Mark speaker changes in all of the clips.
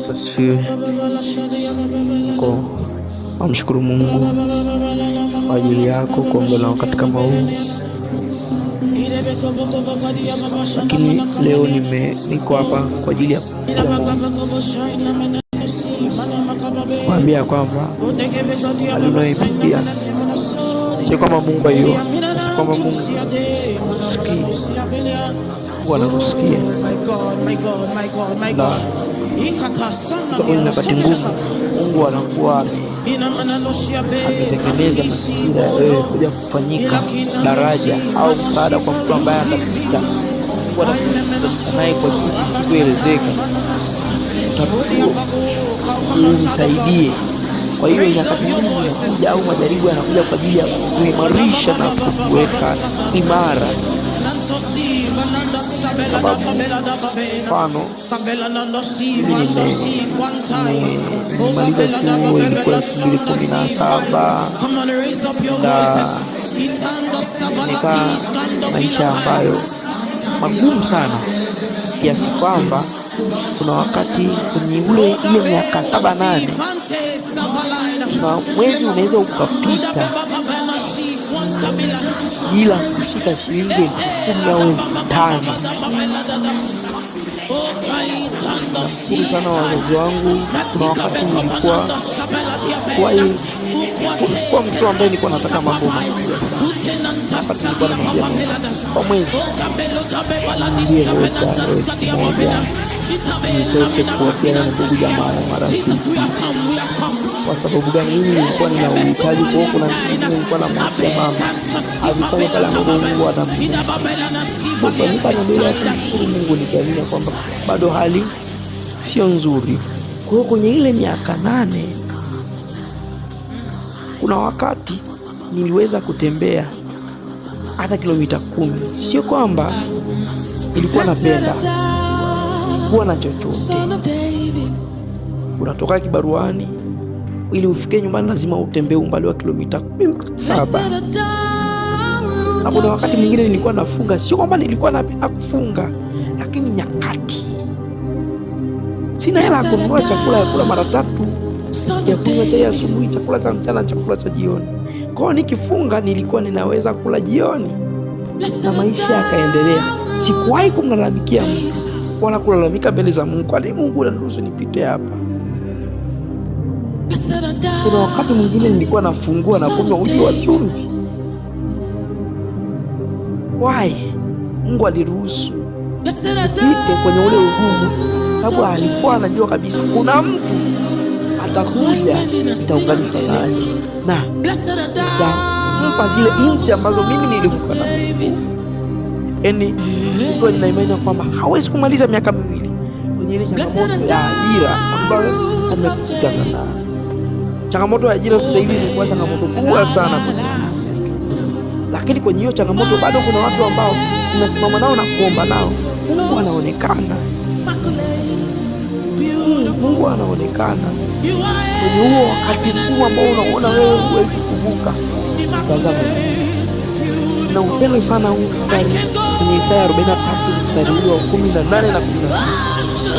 Speaker 1: Yesu asifiwe. Ko namshukuru Mungu kwa ajili yako kuomba na wakati kama huu, lakini leo niko hapa kwa ajili ya kuambia kwamba hali unayoipitia sio kwamba Mungu haioni, sio kwamba Mungu hakusikii. Mungu anakusikia na kwenye nyakati ngumu Mungu anakuwa ametengeneza mazingira ya wewe kuja kufanyika daraja au msaada kwa mtu ambaye atapita. Mungu atakutana naye kwa jinsi isivyoelezeka, unisaidie. Kwa hiyo nyakati ngumu zinakuja au majaribu yanakuja kwa ajili ya kuimarisha na kuweka imara. Sababu mfano mimi nimemaliza chuo ilikuwa 2017 na nikaa maisha ambayo magumu sana, kiasi kwamba kuna wakati kwenye ule ile miaka 7 8 na mwezi unaweza ukapita bila kushika shilingi 10,000 au 5,000. Nashukuru sana wazazi wangu. Kuna wakati nilikuwa kuwa mtu ambaye nilikuwa nataka mambo makubwa sana. Wakati nilikuwa namwambia kwa mwezi niambie leta 1,000 nitoshe kuwasiliana na ndugu jamaa na marafiki. Kwa sababu gani? Mimi nilikuwa nina uhitaji. Kwa hiyo kuna vitu nilikuwa namwachia mama avifanye pale ambapo Mungu atamfanyika, na mbele ya kumshukuru Mungu nikiamini kwamba bado hali sio nzuri. Kwa hiyo kwenye ile miaka 8 kuna wakati niliweza kutembea hata kilomita 10. Sio kwamba nilikuwa napenda, kuwa na chochote. Unatoka kibaruani ili ufike nyumbani lazima utembee umbali wa kilomita 17. Na kuna wakati mwingine nilikuwa nafunga, sio kwamba nilikuwa napenda kufunga, lakini nyakati sina hela ya kununua chakula ya kula mara 3, ya kunywa chai asubuhi, chakula cha mchana, chakula cha jioni. Kwa hiyo nikifunga nilikuwa ninaweza kula jioni na maisha yakaendelea. Sikuwahi kumlalamikia mtu wala kulalamika mbele za Mungu, kwani Mungu anaruhusu nipite hapa. Kuna wakati mwingine nilikuwa nafungua na kunywa uji wa chumvi. Why? Mungu aliruhusu nipite kwenye ule ugumu, sababu alikuwa anajua kabisa kuna mtu atakuja, nitaunganisha naye na nitampa zile insi ambazo mimi nilivuka na Mungu. Yaani nilikuwa nina imani kwamba hawezi kumaliza miaka 2 kwenye ile changamoto ya ajira ambayo amekutana nayo. Changamoto ya ajira sasa hivi imekuwa changamoto kubwa sana kwenye, lakini kwenye hiyo changamoto bado kuna watu ambao tunasimama nao na kuomba nao. Mungu anaonekana, Mungu anaonekana kwenye huo wakati mkuu ambao unaona wewe huwezi kuvuka. Tazama, na upendo sana huu mstari kwenye Isaya 43 mstari wa 18 na 19.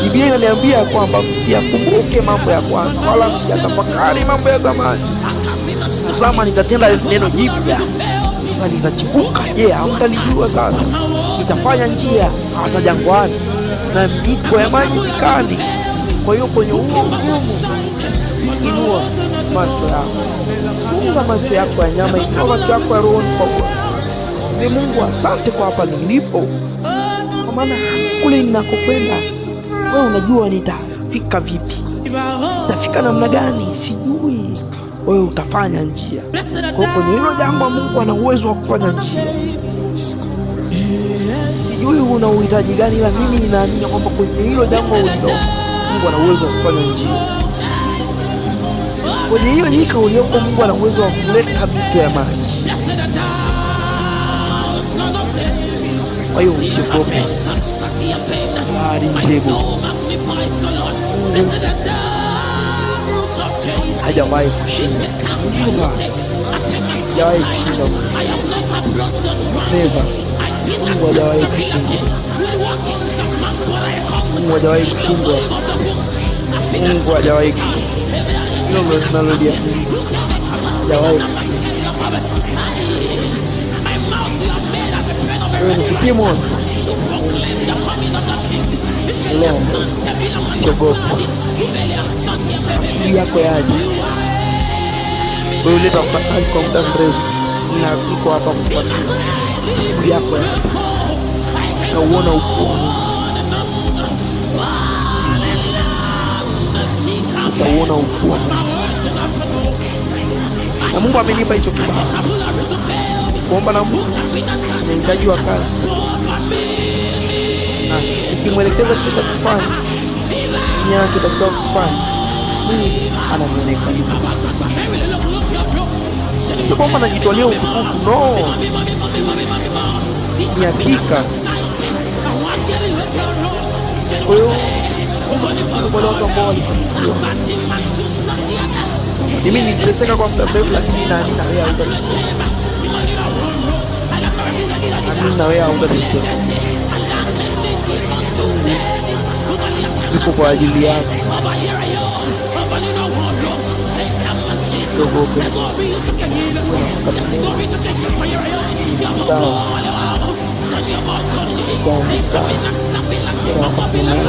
Speaker 1: Biblia inaniambia kwamba msiyakumbuke mambo ya kwanza wala msiyatafakari mambo ya zamani. Tazama, nitatenda neno jipya, sasa litachipuka. Je, hamtalijua? Sasa nitafanya njia hata jangwani na mito ya maji nyikani. Kwa hiyo kwenye huo ugumu, inua macho yako, funga macho yako ya nyama, inua macho yako ya roho kwa Bwana. Ni Mungu, asante kwa hapa nilipo, kwa maana kule ninakokwenda wewe unajua nitafika vipi, nitafika namna gani, sijui. Wewe utafanya njia. Kwa hiyo kwenye hilo jambo Mungu ana uwezo wa kufanya njia. Sijui una uhitaji gani, ila mimi ninaamini kwamba kwenye hilo jambo ulilo, Mungu ana uwezo wa kufanya njia. Kwenye hiyo nyika ulioko, Mungu ana uwezo wa kuleta mito ya maji. Kwa hiyo usiogope, hajawahi kushinda, hajawahi kushinda. Never. Mungu hajawahi kushindwa, Mungu hajawahi kushindwa. Mungu hajawahi, hilo ndo linaloliamini, hajawahi. Wewe nipitie moto leo, usiogope, asubuhi yako yaje. Wewe uletafuta kazi kwa muda mrefu, na niko hapa kukuambia asubuhi yako yaje, na uona ukuu wa Mungu, utauona ukuu wa Mungu. Na Mungu amenipa hicho kibali kuomba na mtu mhitaji wa kazi, na nikimwelekeza kitu cha kufanya, nini anachotakiwa kufanya, Mungu ananionekania. Sio kwamba najitwalia utukufu, no, ni hakika. Kwa hiyo wale watu ambao walifanikiwa, mimi niliteseka kwa muda mrefu, lakini naamini na wewe hautateseka, naamini na wewe hautateseka. Yupo kwa ajili yako, usiogope. Uwe na wakati mwema. Sawa, sawa, sawa. Uwe na wakati mwema.